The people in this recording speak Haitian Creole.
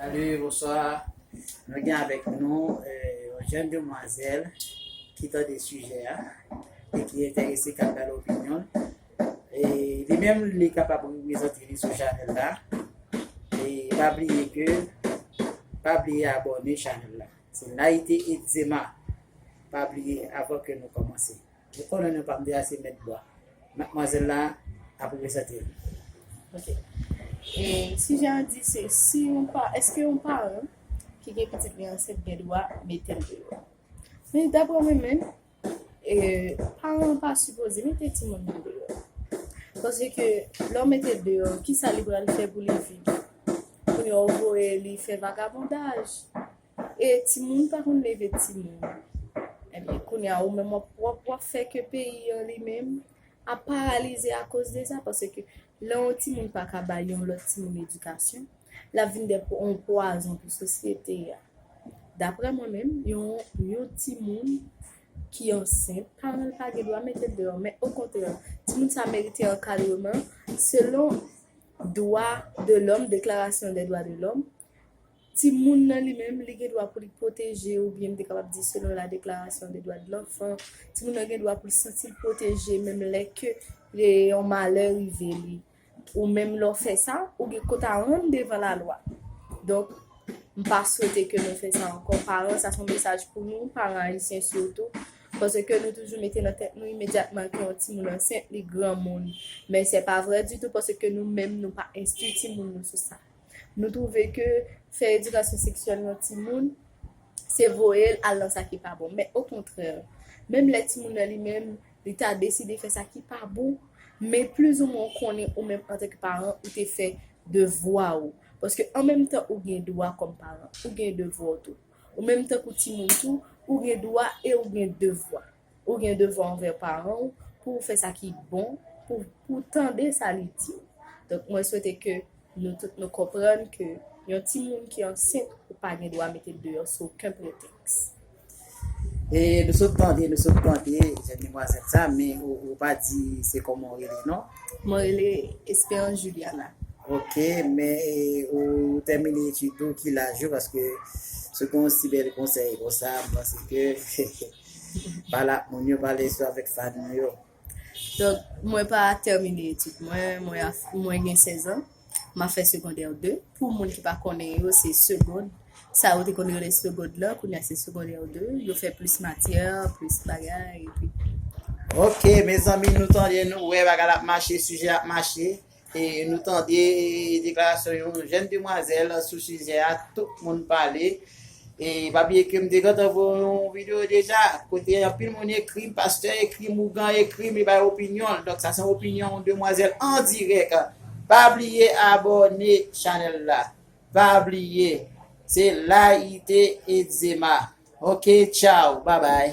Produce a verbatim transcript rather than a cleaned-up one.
Salut, bonsoir. Nou gen avèk nou eh, yon jèn demwazèl ki tande sijè a e ki enterese k ap bay opinyon l. E li menm, li kapab reprezante li sou chanèl la. E pa bliye ke, pa bliye abòne chanèl la. Se Laïté Edzema. Pa bliye, avan ke nou kòmanse. Ou konnen nou pa m deja se mèt bwa. Madmwazèl la ap reprezante l. Ok. E sijè a di se si yon pa, èske yon paran ki gen pitit li ansent gen dwa mete l deyò? Men daprè mwen menm, e, paran an pa sipoze mete timoun li deyò. Paske lè w mete l deyò, kisa li pral fè pou li viv? Kounye a w voye li fè vagabondaj. E timoun pa konn leve timoun. Ebyen, kounye a ou menm w ap, w ap, w ap fè ke peyi an li menm ap paralize akoz de sa, paske lè yon timoun pa ka bay yon lòt timoun edikasyon, l ap vin de yon pwazon pou sosyete a. Daprè mwen menm, yon, yon timoun ki ansent, paran l pa gen dwa mete l deyò, men okontrè, timoun sa merite ankadreman selon dwa de lòm, deklarasyon de dwa de lòm. Timoun nan li menm, li gen dwa pou li pwoteje, oubyen m te kapab di selon la déclaration des droits de l'enfant, timoun nan gen dwa pou l santi l pwoteje menm lè ke yon malè rive li. Ou menm lè w fè sa, ou gen kò'w ta rann devan lalwa. Donk, m pa swete ke nou fè sa ankò. Paran, sa se yon mesaj pou nou, paran ayisyen sitou. Paske nou toujou mete nan tèt nou imedyatman ke yon timoun ansent, li granmoun. Men se pa vre ditou paske nou menm nou pa enstwi timoun nou sou sa. Nou twouve ke fè edikasyon seksyèl yon timoun, se voye l al nan sa ki pa bon. Men okontrè, menm lè timoun nan li menm, li ta deside fè sa ki pa bon, men plizoumwen w konnen ou menm antanke paran, ou te fè devwa ou. Paske an menm tan ou gen dwa kòm paran, ou gen devwa w tou. Ou menm tankou timoun tou, ou gen dwa e ou gen devwa. Ou gen devwa anvè paran w pou w fè sa ki bon, pou, pou w tande sa li di w. Donk, mwen swete ke nou tout nou konprann ke yon timoun ki ansent, ou pa gen dwa mete l deyò sou okenn pretèks. E nou sot tande, nou sot tande jèn demwazèl sa, men ou, ou pa di se kòman w rele non? Mwen rele Esperance Juliana. Ok, men e, ou tèmine etid ou ki laj ou? Paske si w gen yon si bèl konsèy konsa, m panse ke pale ak moun yo, pale sou avèk fan nou yo. Donk, mwen pa tèmine etid mwen, mwen, mwen gen sèz an. M ap fè segondè de. Pou moun ki pa konnen yo, se segond. Sa yo te konn rele segond lan, kounye a se segondè de. Yo fè plis matyè, plis bagay, epi. Ok, mezanmi, nou tande, nou wè bagay la ap mache, sijè ap mache. E nou tande deklarasyon yon jèn demwazèl sou sijè a, tout moun pale. E pa bliye ke m te gentan voye yon videyo deja, kote anpil moun ekri m, pastè ekri m, ougan ekri m, li bay opinyon l. Donk sa se yon opinyon yon demwazèl an dirèk. Pa bliye abòne chanèl la. Pa bliye, se Laïté Edzema. Ok, tchaw, babay.